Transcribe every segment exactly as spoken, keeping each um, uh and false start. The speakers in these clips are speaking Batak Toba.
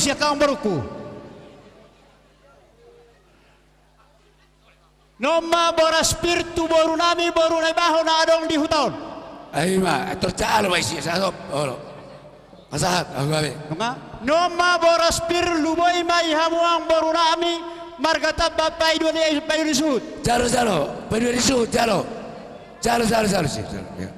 tingki angka amang borungku. Nunga boras pir tu boru nami, boru Naibaho na adong di huta on. Ai ma, tor jalo ma isi, satop, olo. Pasahat, ahu gabe. Nunga, nunga boras pir, luboi ma di hamu angka boru nami, marga Tamba, paidua ni, paidua ni suhut. Jalo, jalo, paidua ni suhut, jalo. Jalo, jalo, jalo, si, jalo, ya.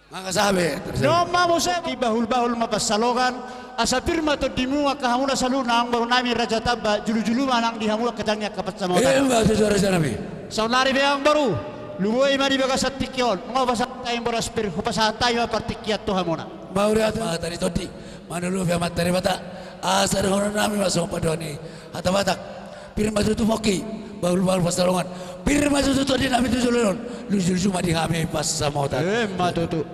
Mangkasabe, terus. Nunga muse, bahul-bahul ma pansalongan, asa pir ma tondimu angka hamuna saluhutna angka boru nami Raja Tamba, julu-julu ma nang di hamu angka tani angka pansamotan. Emma tutu raja nami. Saonari pe angka boru, luboi ma di bagasan tingki on, nunga hupasahat hami boras pir, hupasahat hami ma partingkian tu hamuna. Mauliate ma hata ni tondi, manululuhi amanta Debata, asa dohonon nami ma songon pandohan ni hata Batak. Pir ma tutu pongki, bahul-bahul pansalongan. Pir ma tutu tondi nami tu joloan on. Luju-luju ma di hami pansamotan. Emma tutu.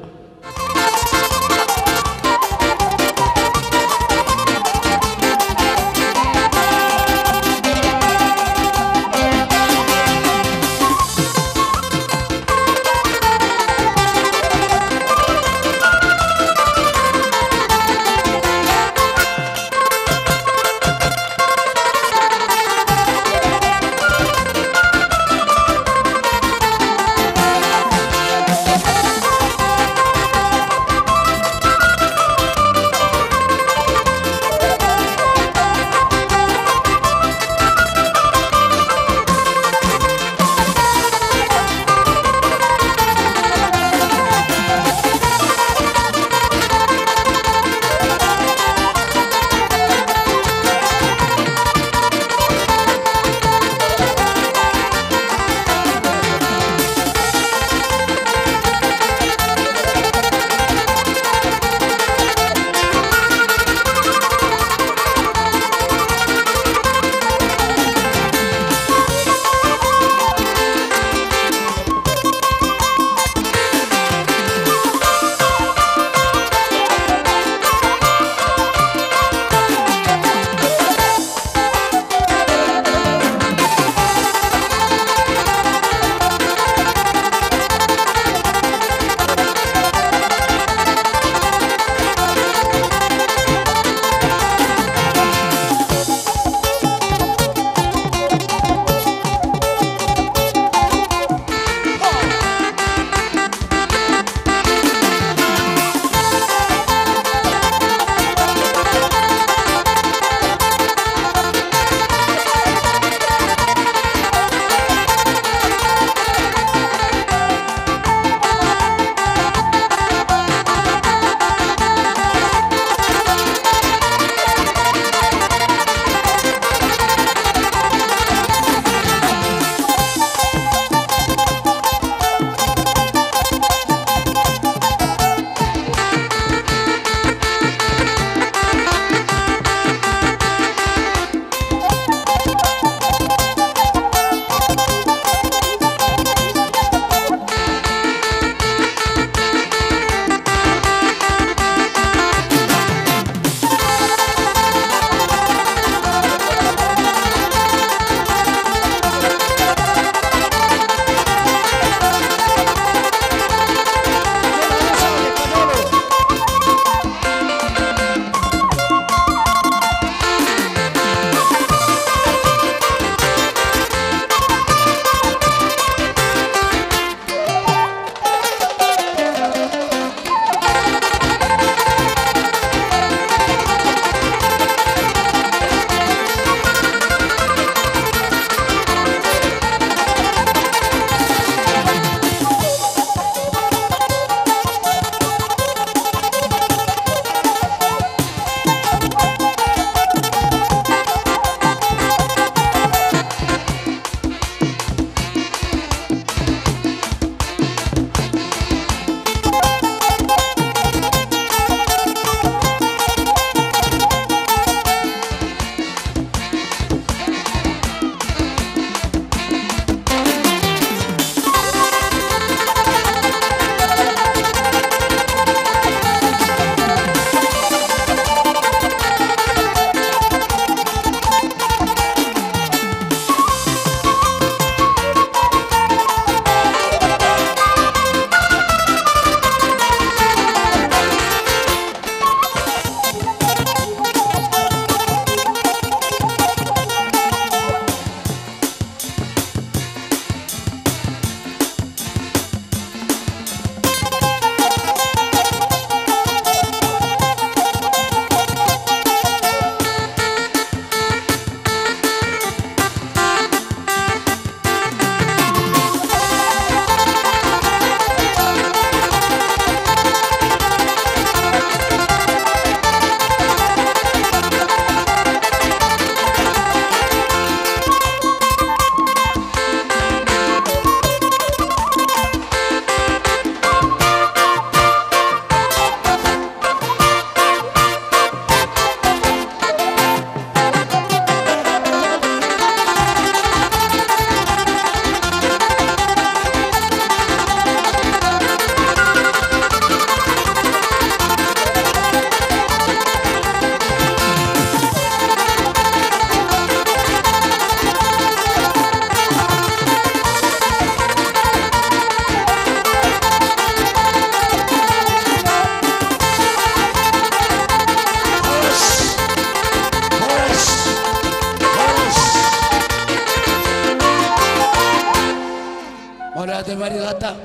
Terima kasih.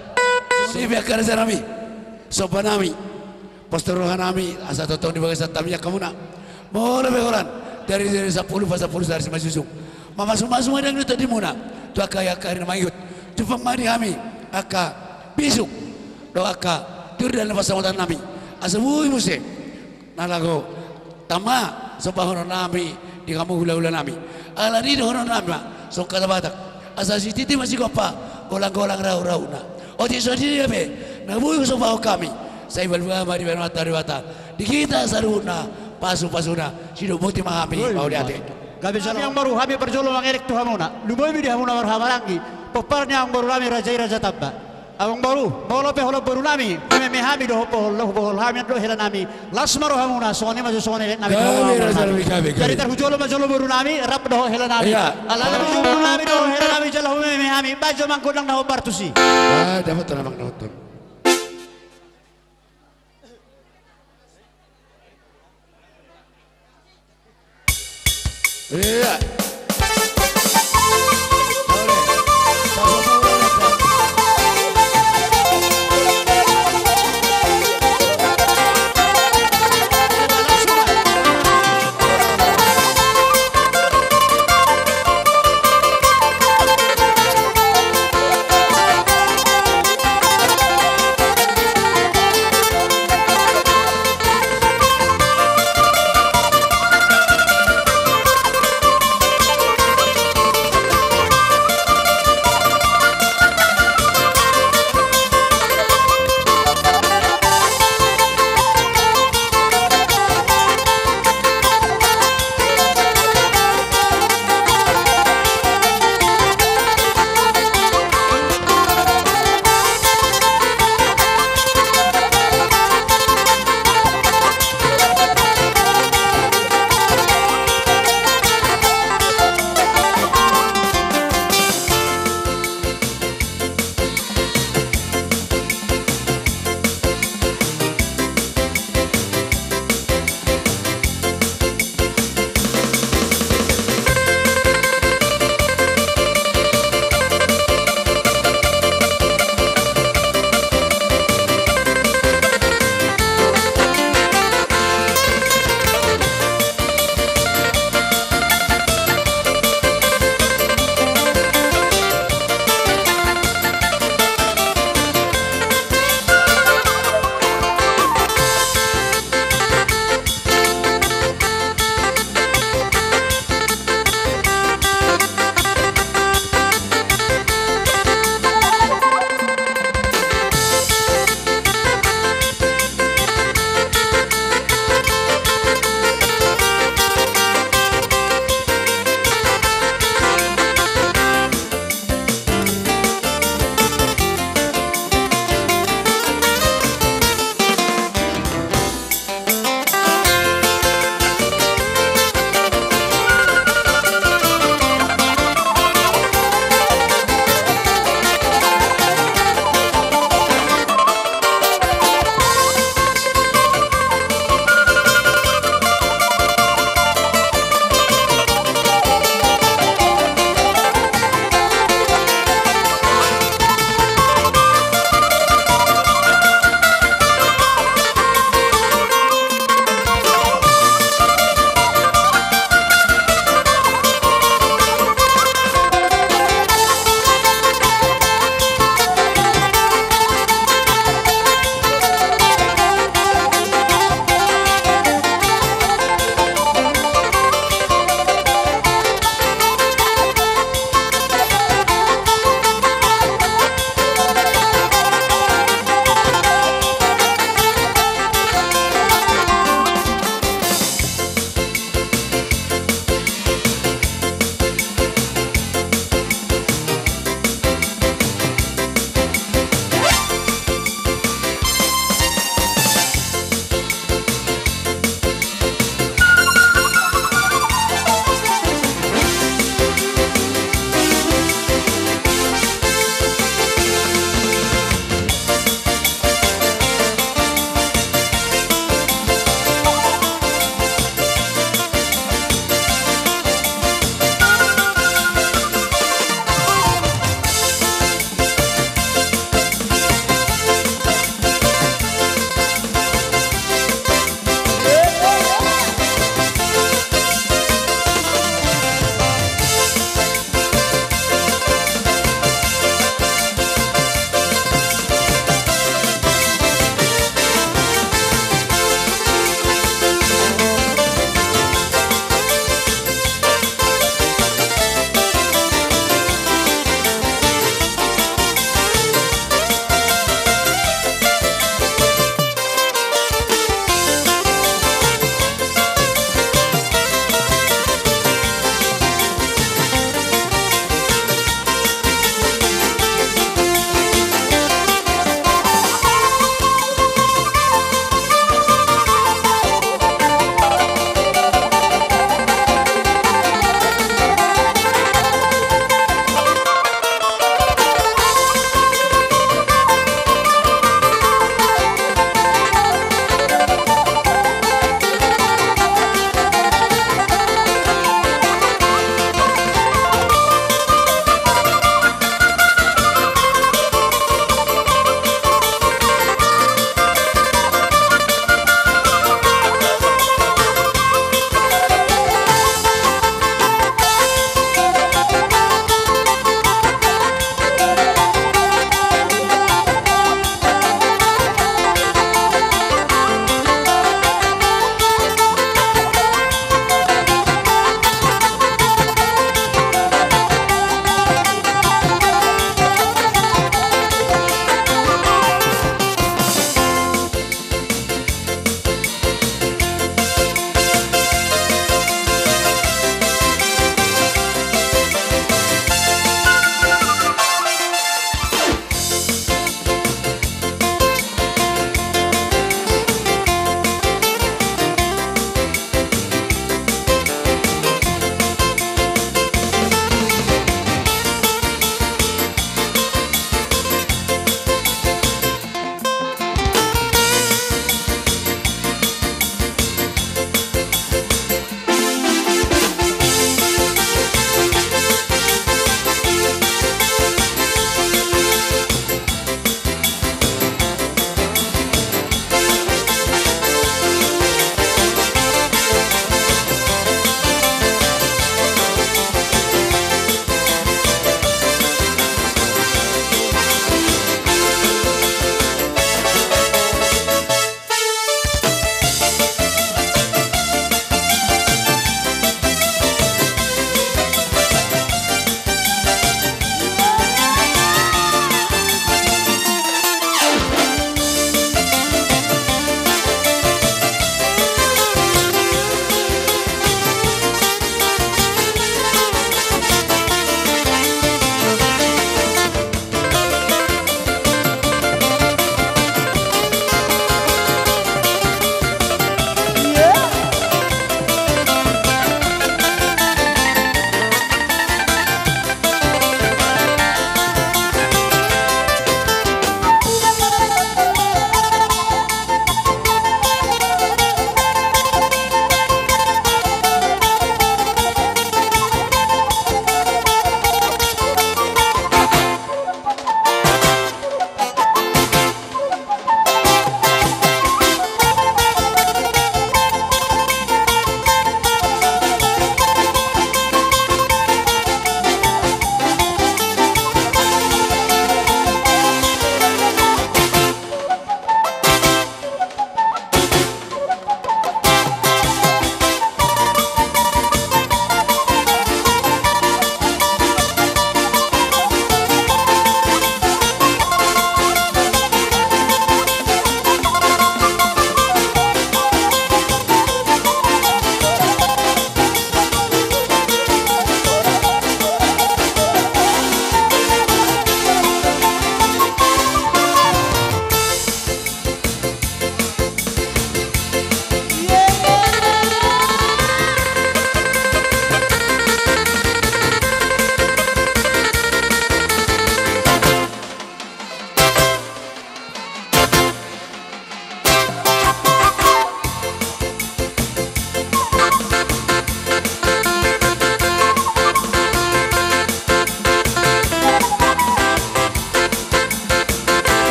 Songon i pe angka raja nami, somba nami, pos ni roha nami, asa tongtong di bagasan hami angka muna. Molo pe holan dari, dari sampulu, pasampulu sahali simanjujung, mamasumasu ma dang di tondi muna tu angka, angka ari na mangihut. Jumpang ma di hami angka bisuk dohot angka jurdal na pansamotan nami, asa boi muse na laho tama sombahonon nami di hamu hulahula nami. Alani i dohonon nami ma songon hata Batak: Asa sititi ma sigompa, golanggolang rauhrauna. Otik songon i pe na boi husombahon hami, sai balga ma di banua Debata di hita saluhutna pasupasuna. Sidok boti ma hami. Oi, mauliate. Gabe jala amangboru, hami parjolo mangelek tu hamuna, lumobi di hamuna marhahamaranggi, pompar ni amangboru nami raja i, Raja Tamba. Amangboru, molo pe holan boru nami, humeme hami dohot bohol, dohot bohol hami dohot hela nami, las ma rohamuna. Songon i ma jo songon elek nami tu hamuna. Gabe, raja nami, gabe, gabe. Jadi tarhujolo ma jolo boru nami rap dohot hela nami. Iya. Alana ma jo boru nami dohot hela nami jala humeme hami, bahen jo amang gondang na hombar tusi. Ah, dapothon amang, dapothon. Iya.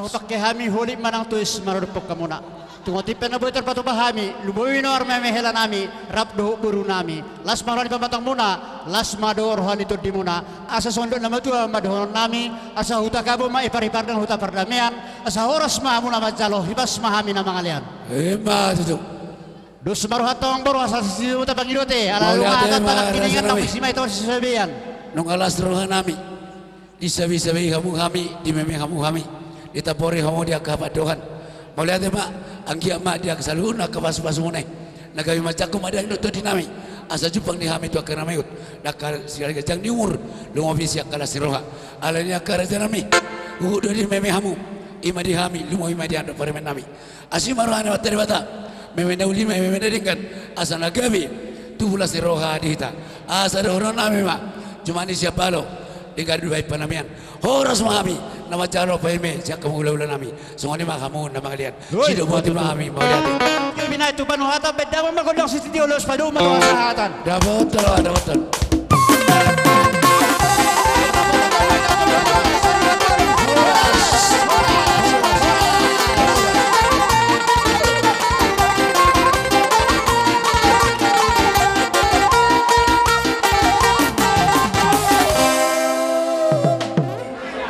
Pangke hami holit manang tois maradophon hamuna. Tung otik pe na boi tarpatupa hami, lumobi ma hamu meme hela nami, rap dohot boru nami. Las ma roha ni pamatangmuna, las ma dohot roha ni tondimuna. Asa songon dok na matua ma dohonon nami, asa huta Gabo ma ipar-ipar nang huta pardamean, asa horas ma hamuna manjalo, hipas ma hami na mangalean. Ima tutu. Dos ma rohanta amang boru, asa sisiu ma tapangidote, ala mauliate ma, Raja nami. Nunga las roha nami. Disabe-sabe hamu hami, dimeme hamu hami, ditambori hamu di angka hapandohan. Mauliate ma, anggiat ma di angka saluhutna angka pasu-pasumuna i, na gabe manjangkon ma di angka tondi nami, asa jumpang di hami tu angka na mangihut, angka sirari ganjang ni umur, lumobi sian angka las ni roha. Alani i angka raja nami, huhut do dimeme hamu, ima di hami, lumobi ma di hamu dohot parumaen nami. Asi ma roha ni Amanta Debata, meme na uli ma meme na denggan, asa na gabe tubu las ni roha di hita. Asa dohonon nami ma, jumani sian palo, denggan do bahen panamian. Horas ma hami na manjalo paimaima sian angka hula-hula nami. Songon i ma hamu na mangalean. Sidok boti ma hami mauliate. Gabe binahen tu panuhatan, bahen damang ma gondang sititi, ulos padomu ma tu hasahatan. Dapotan, dapotan.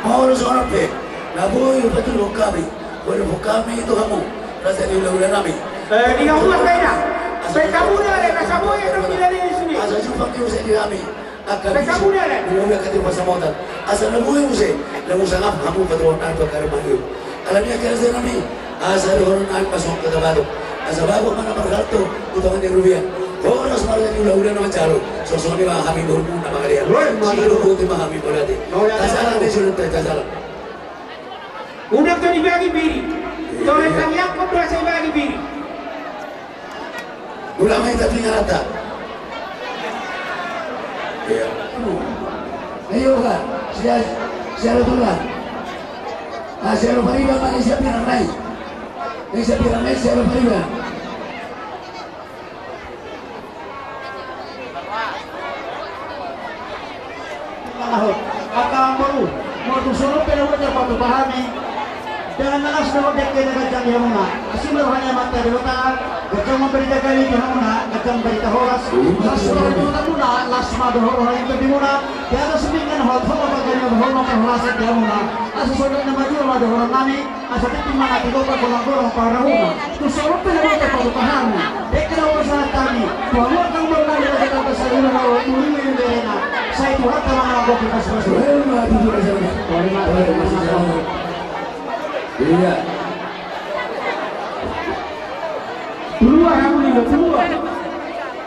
Molo songon on pe, na boi patuluk hami, boi dohot hami tu hamu, raja ni hula-hula nami. Eh, di hamu ma kena. Sai hamu na ale, na sai boi, na boi, na boi, na boi. Asa jumpang di muse di hami. Angka bisi, sai hamu na ale. Di hami angka tu pasamotan. Asa na boi muse, na boi sangap hamu patuhon nami tu angka rumah i. Alani i angka raja nami, asa dohonon nami ma songon hata bagot. Asa bagot ma na marhalto, tu tonga ni robean. Horas ma raja ni hula-hula na manjalo. Songon i ma hami borumuna na mangalean. Sidok boti ma hami mauliate. Tajalang di sude, tajalang. Unang tong dibagi biri. Tong na tangiangkon do asa dibagi biri. Ulang ma hita tu ingananta. Iya. Ayo, Kak. Sia, sia lo tulang. Ah, sia lo pariban, Pak, sia pirang nai. Sia pirang nai, sia lo pariban. Laho, angka amang boru, molo tung songon on pe na boi tarpatupa hami, dongan na las dohot dengke na ganjang di hamuna. Asi ma roha ni Amanta Debata, ganjang ma barita gabe di hamuna, ganjang barita horas. Las ma roha ni pamatangmuna, las ma dohot roha ni tondimuna. Di atas pinggan hot, hot ma panggabean, hot ma parhorasan di hamuna. Asa songon na matua ma dohonon nami. Asa tingki ma na tigopa golang-golang pangarahutna. Tung songon on pe na boi tarpatupa hami, dengke na hupasahat hami tu hamu angka amang boru nami, raja nami, saluhutna na uli ni berena. Sai Tuhanta ma na manggohi pasu-pasu. Iya. Keluar hamu, Nindo, keluar.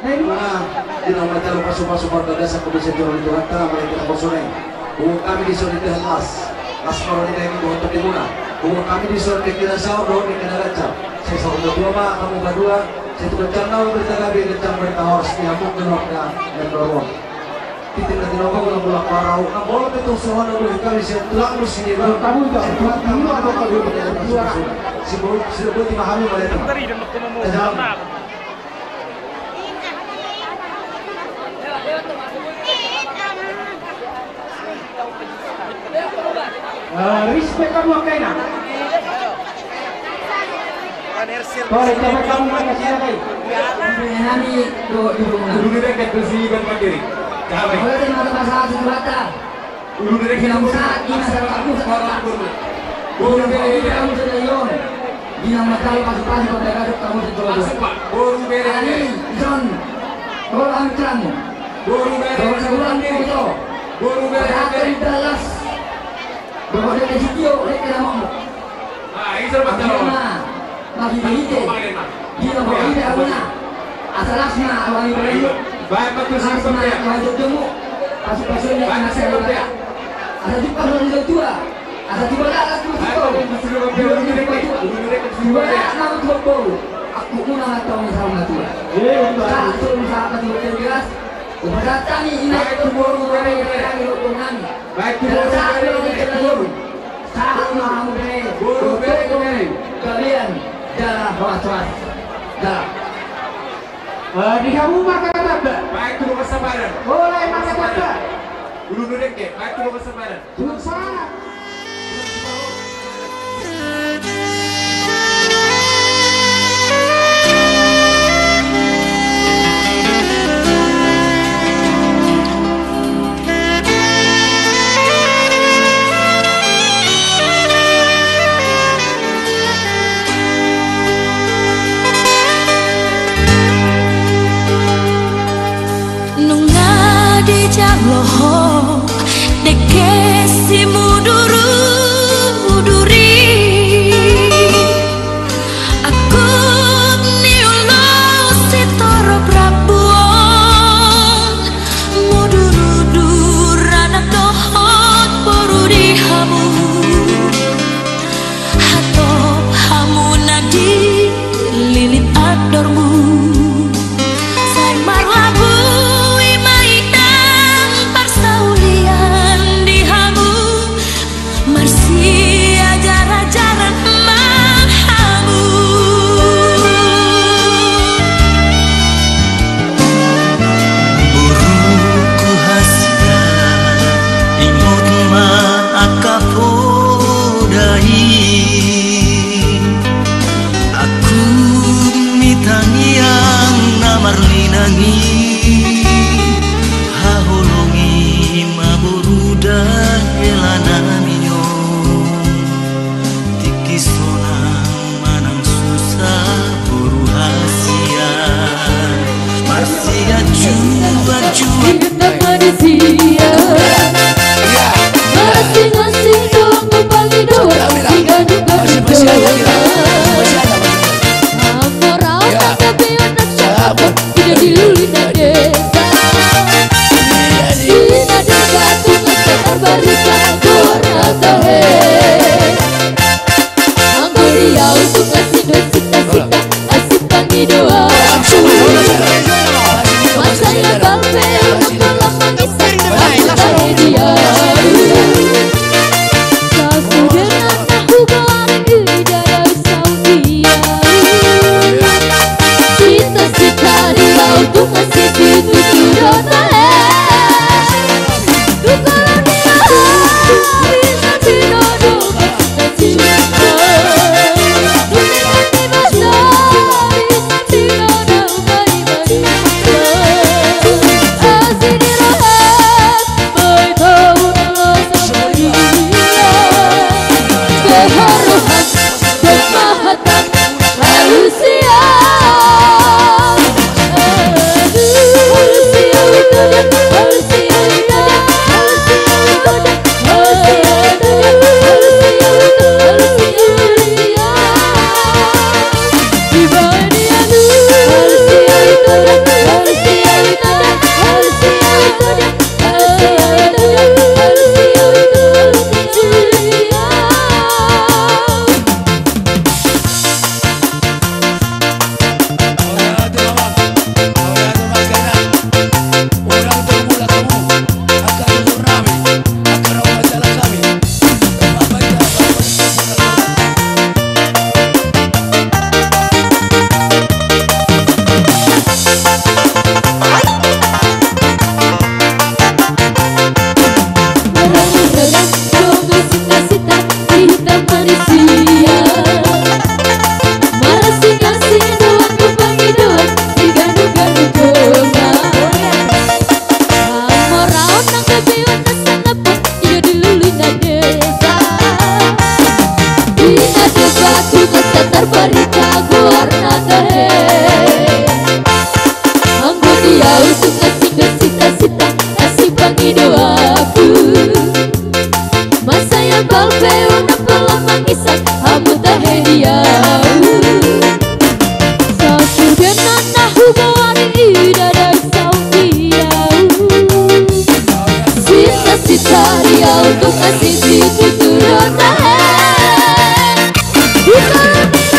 Nah, di na manjalo pasu-pasu parbagasan, komisi juru ni Tuhanta, mari kita kosonai. Huhut hami dison di Tuhan las, las ma roha ni daging dohot tondimuna. Huhut hami dison dengke na saor dohot dengke na ganjang. Sai saur matua ma hamu padua, sai tu ganjang na barita gabe, ganjang barita horas di hamu angka na naeng ro on. Tintin na tinopa, golang-golang pangarahutna, molo pe tung songon on do hami sian tulangmu si Debata. Sian Tuhanta ma na manggohi pasu-pasu. Sidok boti ma hami mauliate. Tajalang. Eh, respect hamu angka ina. Respect hamu angka ina. Hami do di rumah. Dulu direct kan bersih ban mandiri. Damai. Mauliate ma tu pasahat si Tuhanta. Ulu Derek. Ina musa, ina saro aku. Boru Bere. Ina musa dari on. Ina matalo pasu-pasu pada gadok kamu sejodo. Boru Bere. Ani, John. Boru Angkang. Boru Bere. Boru Bere. Boru Bere. Boru Bere. Boru Bere. Ah, ise ma taro. Marhite-hite. Dia marhite hamuna. Asa las ma roha ni bere. Baik, bagus. Las ma roha ni bere. Pasu-pasu ni. Baik, bagus. Asa jumpang roha ni tua. Asa jumpang roha ni tua. Jumpang roha ni tua. Aku muna mata ni sama tua. Satu sama tua jelas. Upasahat hami ina tu boru bere, bere, bere. Baik, tu boru bere, bere. Sahat ma hamu be. Boru bere, bere. Kalian jala horas-horas. Jala. Eh, di hamu marga Tamba. Baik, tu boru Sabaran. Mulai marga Tamba. Ulu Nurek, baik, tu boru Sabaran. Tulung salam. Sai marlapui ma inang parsaulian di hamu, marsiajarajaran ma hamu. Boruku hasian, ingot ma angka poda i. Angkup ni tangiang na marlinang i, haholongi ma boru da hela nami on. Tingki sonang manang susa boru hasian, marsianjuanjuan. Inang manusia, masingasing do anggo pangidoan, di ganup-ganup do. Amora on angka beon na sahat, di lului na denggan. Di na denggan, tunga satar barita goarna tahe. Anggo di au tung asi do sita-sita, asi pangidoan. Mansai abal pe unang pola mangisan, asi tahe di au. Sasude na huboan i, ida dao saut i au. Sita-sita di au tung asi situtu do tahe. Amora on angka beon na sangap, ida di lului na denggan. Di na denggan, tunga satar barita goarna tahe. Anggo di au tung asi do sita-sita, asi pangidoanku. Mansai abal pe unang pola mangisan, hamu tahe di au. Sasude na huboan i, ida dao saut i au. Sita-sita di au tung asi situtu do tahe. Di au tung asi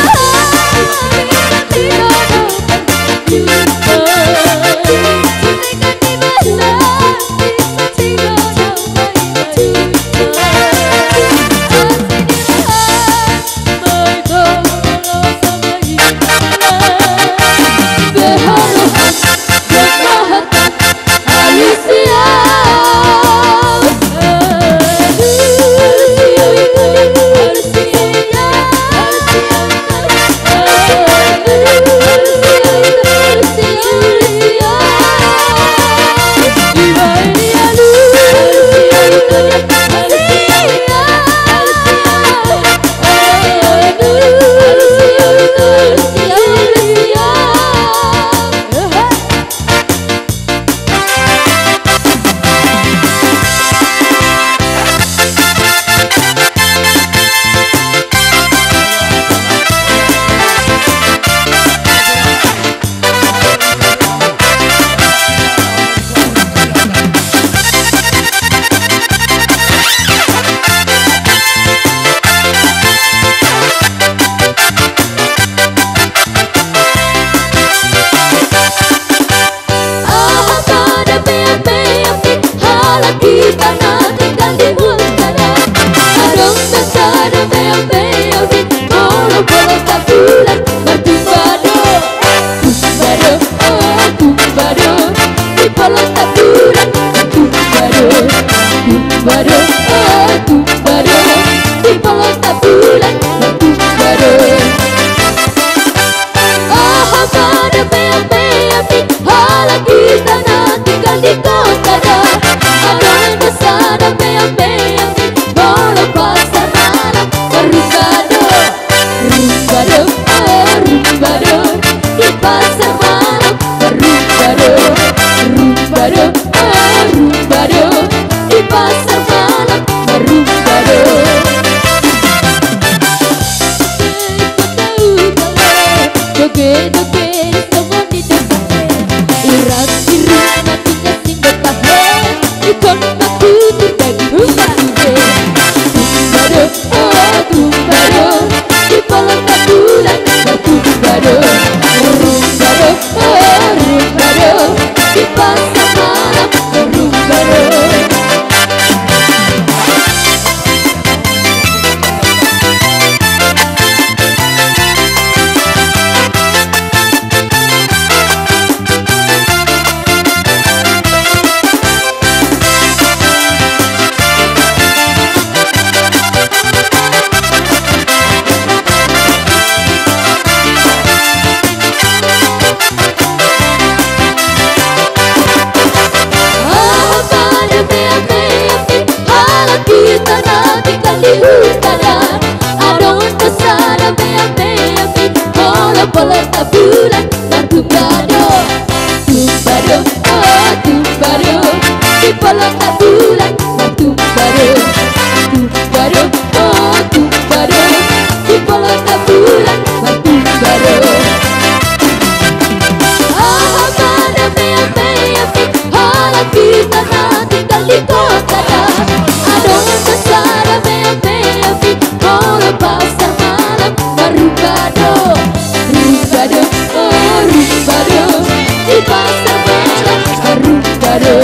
Rumba do,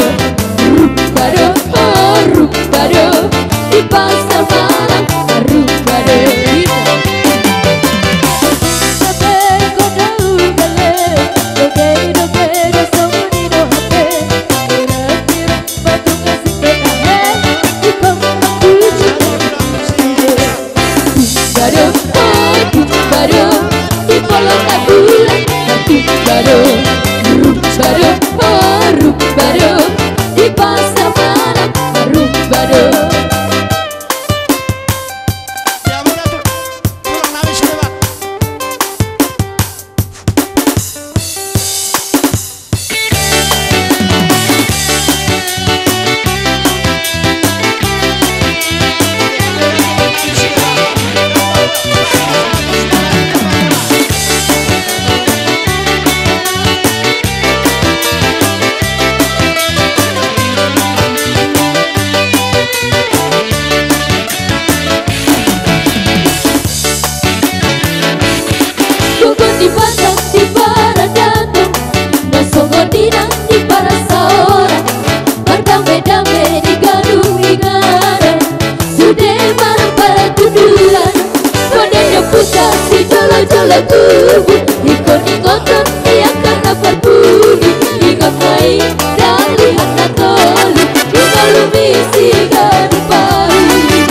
rumba do, oh, rumba do, di pasar malam, rumba do. Hape, kodau gale, doge, doge, do, songon i do hape. Kira-kira batu kasih peta, he, di kau. Rumba do, oh, rumba do, di kolong tabulan. Rumba do, rumba do, oh, rumba do, di pasar malam. Rumba do. Songon di Batak di paradaton, na songon i nang di parsaoran, mardame-dame di gadung inganan, sude marpartuduran. Pande ni ompunta sijolo-jolo tubu, ingkon ingoton di angka na parpudi, ingot ma i dalihan na tolu, di tolu misi gadung pauli.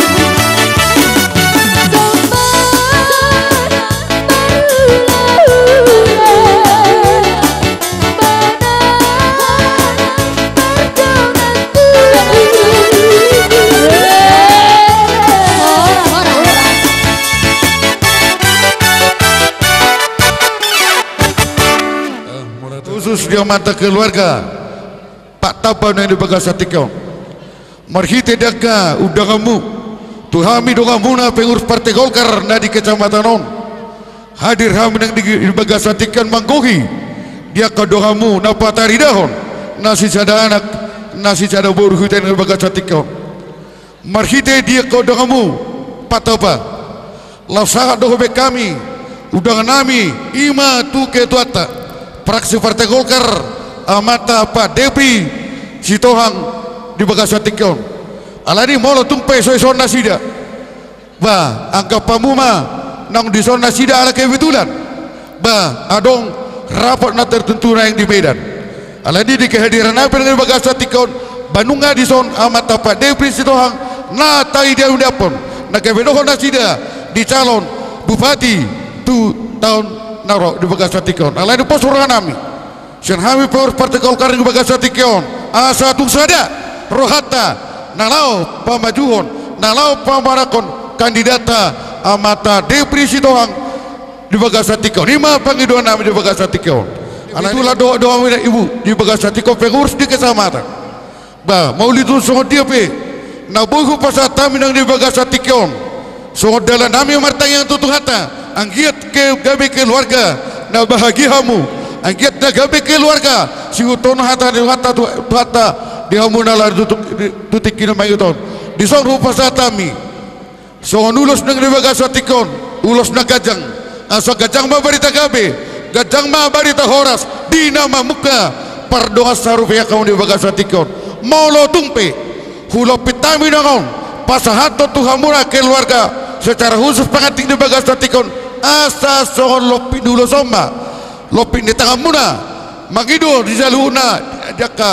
Khusus di amanta keluarga Pak Tamba nang di bagasan tingki on. Marhite di angka undanganmu tu hami donganmuna pengurus Partai Golkar na di kecamatan on, hadir hami nang di, di bagasan tingki on manggohi di angka donganmu na pataridahon, na sisada anak, na sisada boru hita nang di bagasan tingki on. Marhite di angka undanganmu Pak Tamba, laos sahat do hubaen hami undangan nami, i ma tu ketuanta fraksi Partai Golkar, amanta Pak Depri Sitohang, di bagasan tingki on. Alani molo tung pe so dison nasida, ba angkap hamu ma naung dison nasida ala kebetulan, ba adong rapat na tertentu naeng di Medan. Alani di kehadiran nami pe nang di bagasan tingki on, ba nunga dison amanta Pak Depri Sitohang na taidaon-idaonhon, na gabe dohot nasida di calon bupati tu taon na ro di bagasan tingki on. Alani pos roha nami, sian hami pengurus Partai Golkar di bagasan tingki on, asa tung sada rohanta na laho pamajuhon, na laho pamananghon kandidatta amanta Depri Sitohang di bagasan tingki on. I ma pangidoan nami di bagasan tingki on. Alani tulang dohot dongan ibu di bagasan tingki on, pengurus di kecamatan, ba mauliate songon dia pe na boi hupasahat hami nang di bagasan tingki on, songon dalan nami martangiang tu Tuhanta, anggiat ke gabe keluarga na bahagia hamu, anggiat na gabe keluarga sihuthon hata ni Tuhanta, Tu-, Tuhanta di hamu na laho tu, tu, tu tingki na mangihut on. Dison hupasahat hami songon ulos nang di bagasan tingki on, ulos na ganjang. Asa ganjang ma barita gabe, ganjang ma barita horas, di na mamungka pardongan sarupeon hamu di bagasan tingki on. Molo tung pe hulompit hami nang on pasahathon tu hamuna keluarga secara khusus pangantin di bagasan tingki on, asa songon lompit ni ulos on ma lompit ni tanganmuna mangido di saluhutna, di angka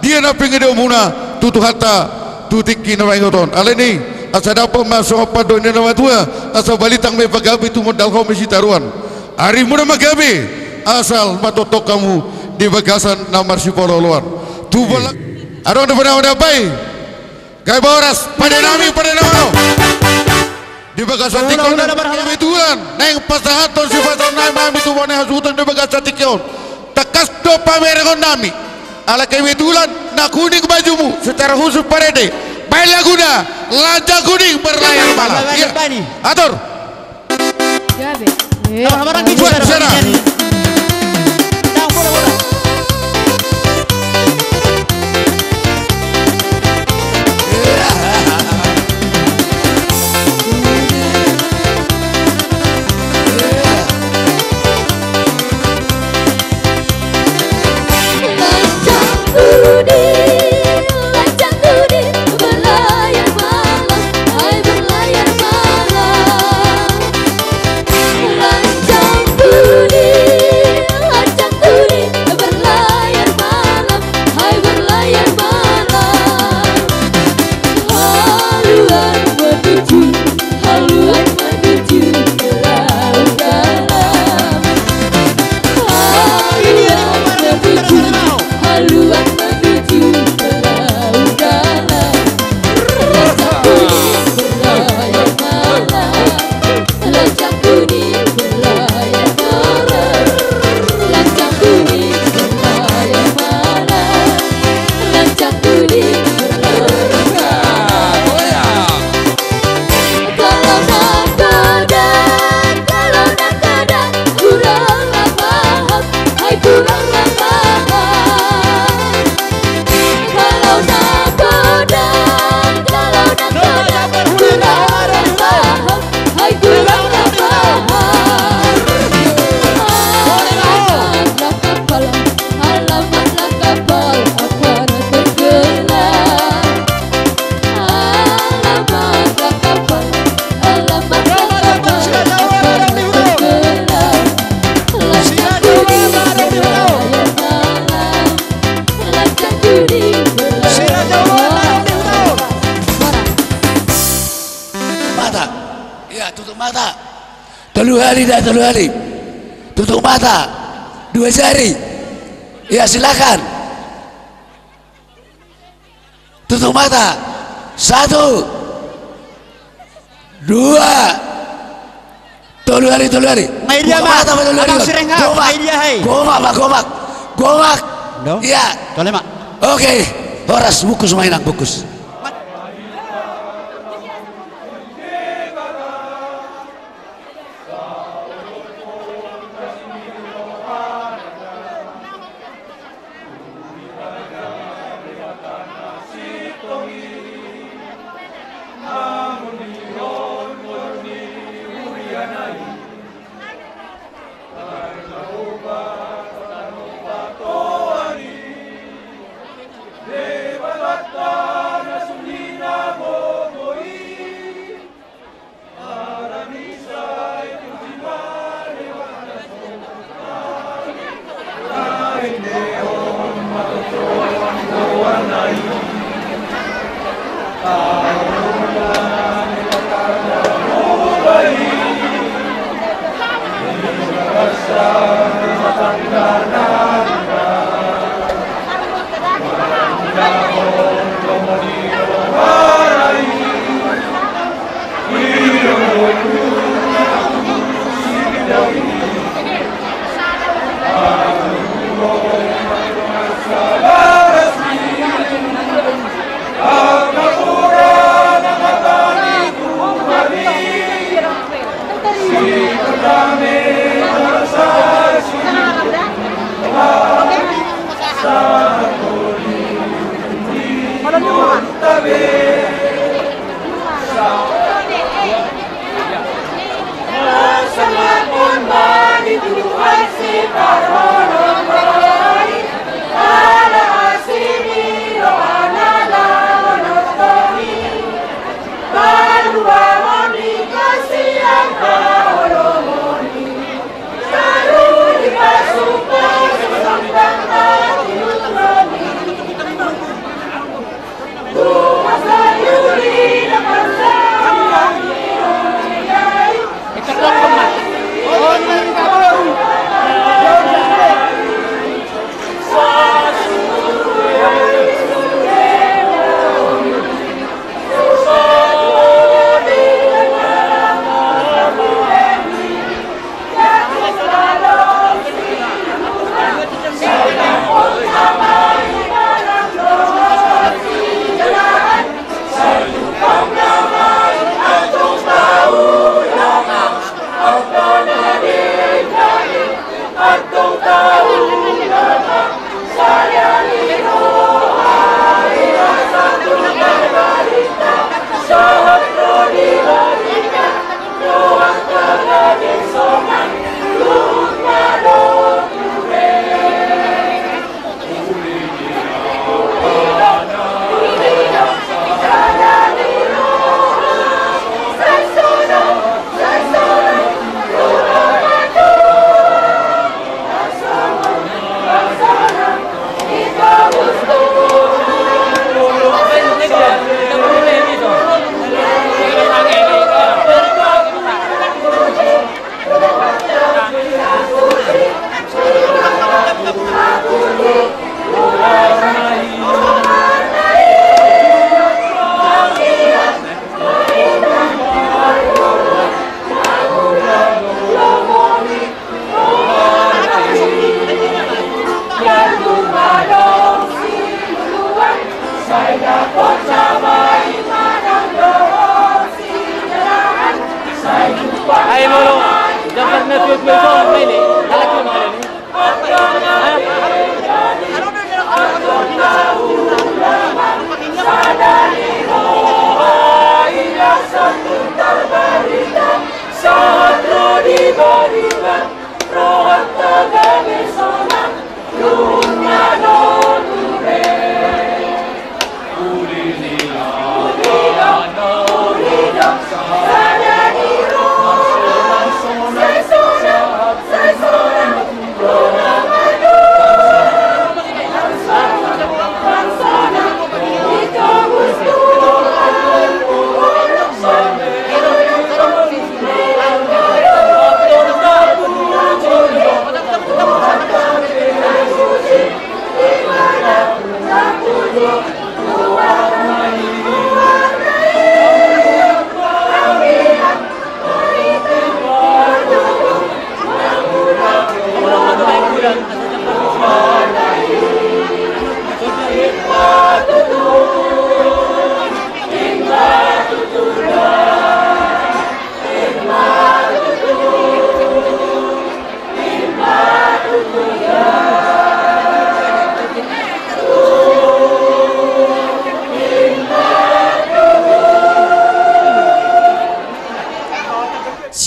dia na pangidoanmuna tu Tuhanta tu tingki na mangihut on. Alani asa dapot ma songon pandohan ni na matua, asa balitang ma i pagabe, tumundalhon ma i sitaruan. Arimuna ma gabe, asal ma tongtong hamu di bagasan na marsipaolooloan. Tu bolak adong do panaon na bai. Gabe horas, pande nami, pande na malo. Di bagasan tingki on, kebetulan naeng pasahathon sipasahat nami ma hami tu bona hasuhuton di bagasan tingki on. Tangkas do pamerengon nami, ala kebetulan na kuning bajumu, secara khusus parende. Baen laguna Lanja Kuning Berlayar Malam. Atur. Gabe. Buat sana. Lanja Kuning Iya, tutup mata. Tolu kali dah, tolu kali. Tutup mata. Dua jari. Iya, silakan. Tutup mata. Satu. Dua. Tolu kali, tolu kali. Buka mata, tolu kali. Gomak. Gomak, gomak. Gomak. Iya. Oke. Horas, bungkus ma, Inang, bungkus. Ai molo, dasarna tuatua i songon i, halak i ma halak i.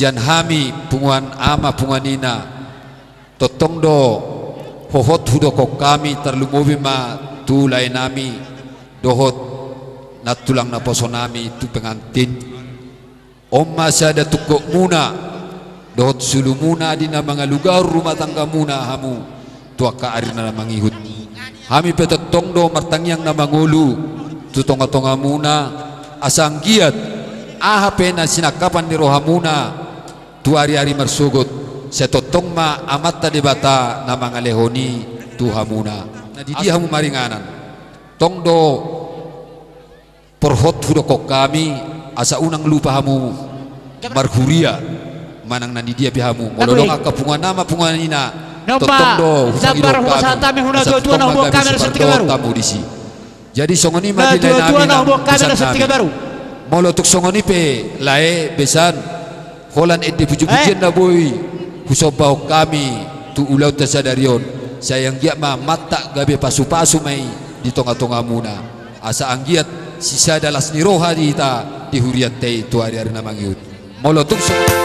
Sian hami punguan ama punguan ina, tongtong do hohot hudokkon hami, tarlumobi ma tu laenami dohot nantulang naposonami tu pengantin. On ma sada tungkotmuna dohot sulumuna di na mangalugahon rumah tanggamuna hamu tu angka ari na mangihut. Hami pe tongtong do martangiang na mangolu tu tongatongamuna, asa anggiat aha pe na sinangkapan ni rohamuna tu ariari marsogot, sai tongtong ma Amanta Debata na mangalehon i tu hamuna. Na di dia hamu maringanan, tong do porhot hudokkon hami, asa unang lupa hamu marhuria manang na di dia pe hamu. Molo adong angka punguan ama punguan ina, tongtong do husangihon hami, asa tongtong ma gabe sipardohot hamu disi. Jadi songon i ma di laenami nang besan nami. Molo tung songon i pe lae besan, holan ende pujipujian na boi husombahon hami tu ulaonta sadari on, sai anggiat ma Amanta gabe pasupasu ma i di tongatongamuna, asa anggiat sisada las ni roha di hita di hurianta i tu ariari na mangihut. Molo tung so-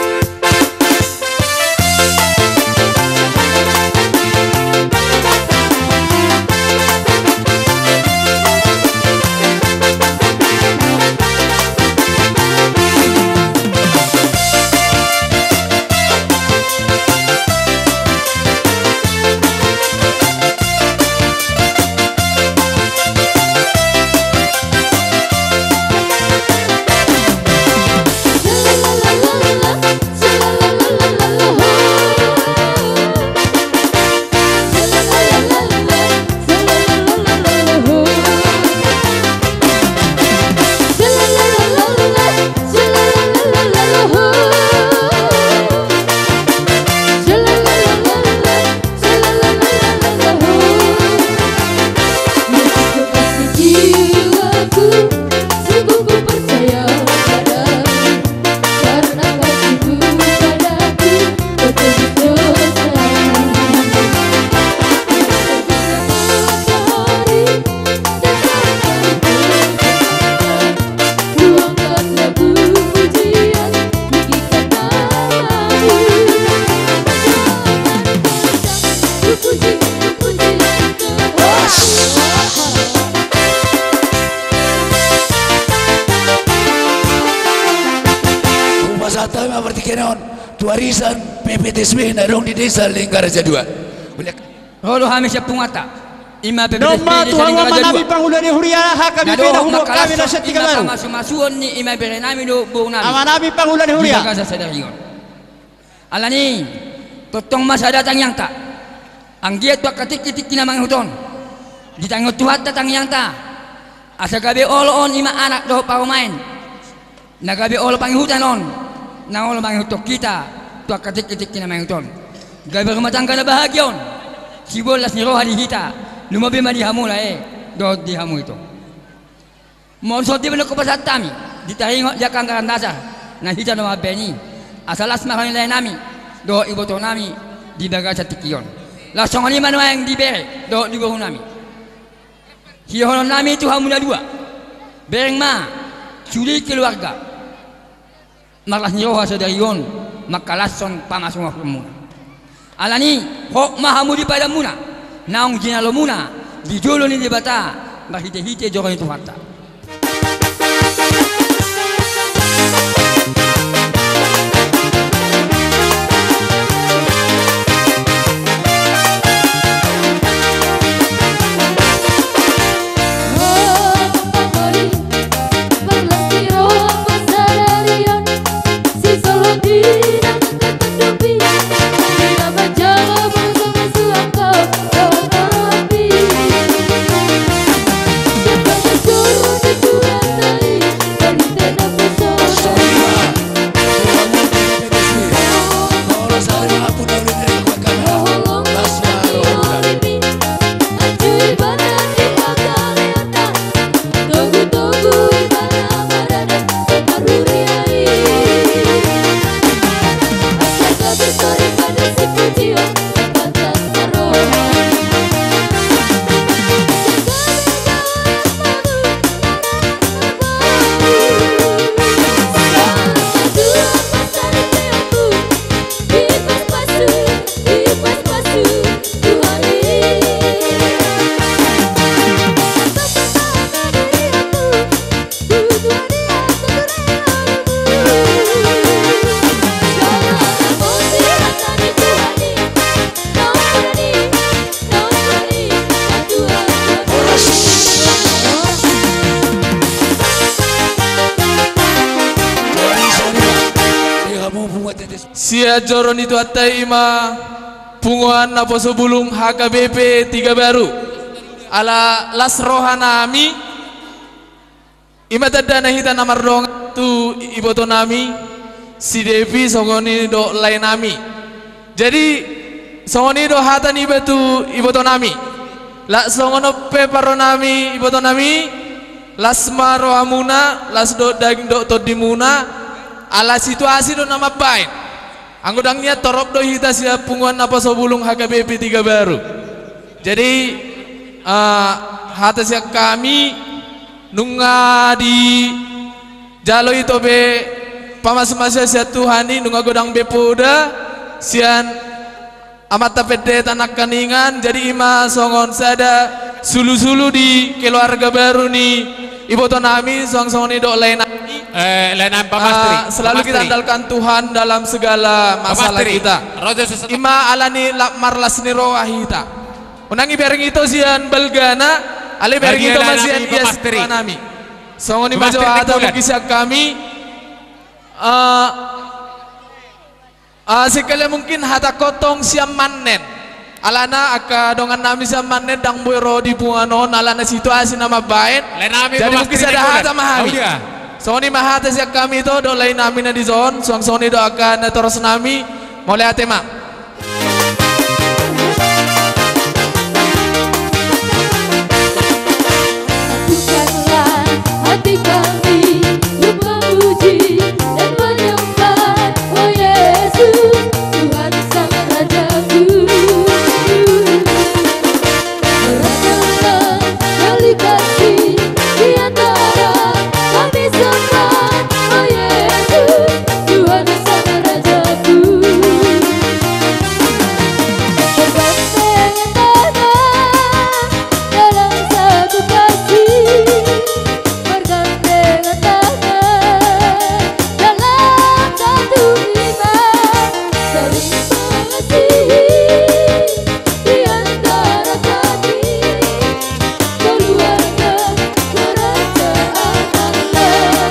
Hupasahat hami ma partingkian on tu arisan P P T S B na adong di Desa Linggar Sadua. Ro do hami sian punguanta. Ima pe. Nunga ma tu hamu amanami pangula ni huria, H K B P na humongkop hami na sian Tigabaru. Pamasumasuon ni ima berenami dohot borunami. Amanami pangula ni huria. Di bagasan sadari on. Alani, tongtong ma sada tangiangta. Anggiat tu angka tingkitingki na mangihut on, ditangihon Tuhanta tangiangta. Asa gabe olo on ima anak dohot parumaen. Na gabe olo pangihutan on, na olo mangihuthon hita tu angka tingkitingki na mangihut on. Gabe rumah tangga na bahagia on, siboan las ni roha di hita, lumobi ma di hamu lae, dohot di hamu ito. Molo songon dia ma nangkin pasahat hami, di taringot di angka anggaran dasar, na hita na mambaen i, asa las ma roha ni laenami, dohot ibotonami, di bagasan tingki on. Laos songon i ma nuaeng di bere, dohot di borunami. Sidohononnami tu hamu na dua, bereng ma, sude keluarga. Marlas ni roha sadari on, mangkalashon pamasumasuonmuna. Alani, hot ma hamu di padanmuna, naung jinalomuna, di jolo ni Debata, marhitehite joro ni Tuhanta. Sian joro ni Tuhanta i ma punguan naposo bulung H K B P Tiga Baru. Ala las roha nami, i ma tandana hita na mardongan tu iboto nami, si Devi songon i dohot lae nami. Jadi, songon i do hata niba tu iboto nami. Las songon on pe parro nami, iboto nami, las ma rohamuna, las dohot daging dohot tondimuna, ala situasi do na mambaen. Anggo ndang nian torop do hita sian punguan naposo bulung H K B P Tiga Baru. Jadi, eh, hata sian hami, nunga dijalo ito be pamasumasuon sian Tuhan i, nunga godang be poda sian Amanta Pendeta nangkaningan, jadi i ma songon sada sulusulu di keluarga baru ni iboto nami, suang songon i dohot lae nami. Eh, lae nami, Pak Mastri. Ah, selalu kita andalkan Tuhan dalam segala masalah kita. I ma ala ni las marlas ni roha hita. Unang ibereng ito sian balgana, alai bereng ito ma sian ias nami. Songon i ma jo hata mungkin sian hami. Eh, Ah, sekali mungkin hata kotong sian mannen. Alana angka dongan nami sian mannen ndang boi ro di punguan on, alana situasi na mambaen. Jadi mungkin sada hata ma hami. Songon i ma hata sian hami ito dohot lae nami na dison, suang songon i do angka natoras nami, mauliate ma. Satukanlah hati kami untuk memuji dan menyembah, oh Yesus, Tuhan Sang Rajaku. Rajalah kali kasih di antara kami semua, oh Yesus, Tuhan Sang Rajaku. Bergandengan tangan dalam satu kasih, bergandengan tangan dalam satu iman, saling mengasihi di antara kami, keluarga kerajaan Allah.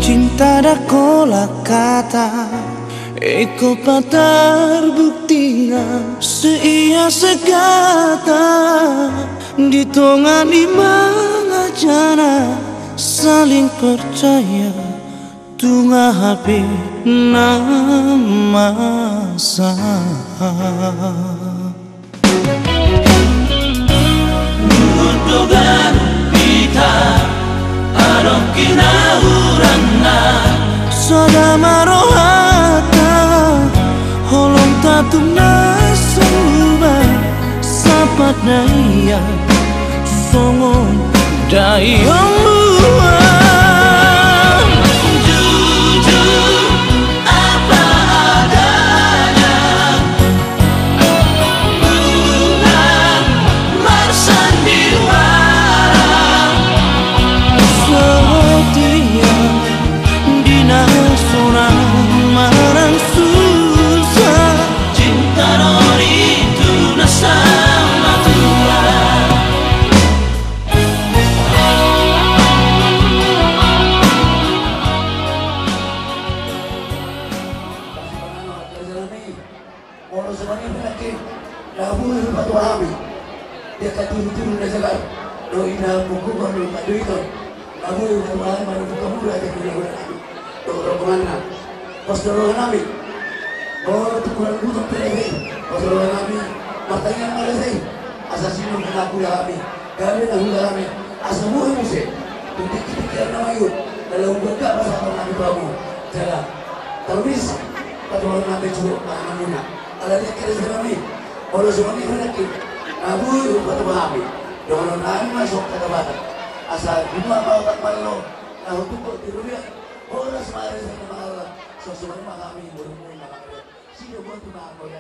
Cinta ndang pola kata, ingkon patarbuktian. Seia segata di tonga ni mangajana, saling percaya. Tunga hape na masa. Nunga do ganup hita adong hinahuranna. Sada ma rohanta, holong ta tung na saruba. Sapat na ia songon daion buah. Jujur apa adanya, unang marsandiwara. Setia di na sonang manang susah. Cinta do ninna na saur matua. Molo songon i pe nangkin, na boi hupatua hami di angka tudutudu na jagar dohot ina mangkuhon dohot angka doiton. Na boi hupatua hami manang buka mura di angka doiton nami dohot rombonganna. Pos do roha nami. Molo tung hurang butong pe raja i, pos do roha nami. Martangiang ma raja i, asa sinur na hula hami, gabe na hula hami, asa muhe muse tu tingki-tingki na maiut na laho umbahen pasahaton nami tu hamu. Jala tarmis Tuhan nanti suruh panganan muna. Ala dia kira sira mi. Molo songon i huraki. Ngabur patu hami. Dohonon nami ma songon kata Batak. Asa di ma otak malo. Na hutup kok tiru dia. Horas ma ari sira na mangala. Songon i ma hami murmur na mangala. Sida buat tu mangala.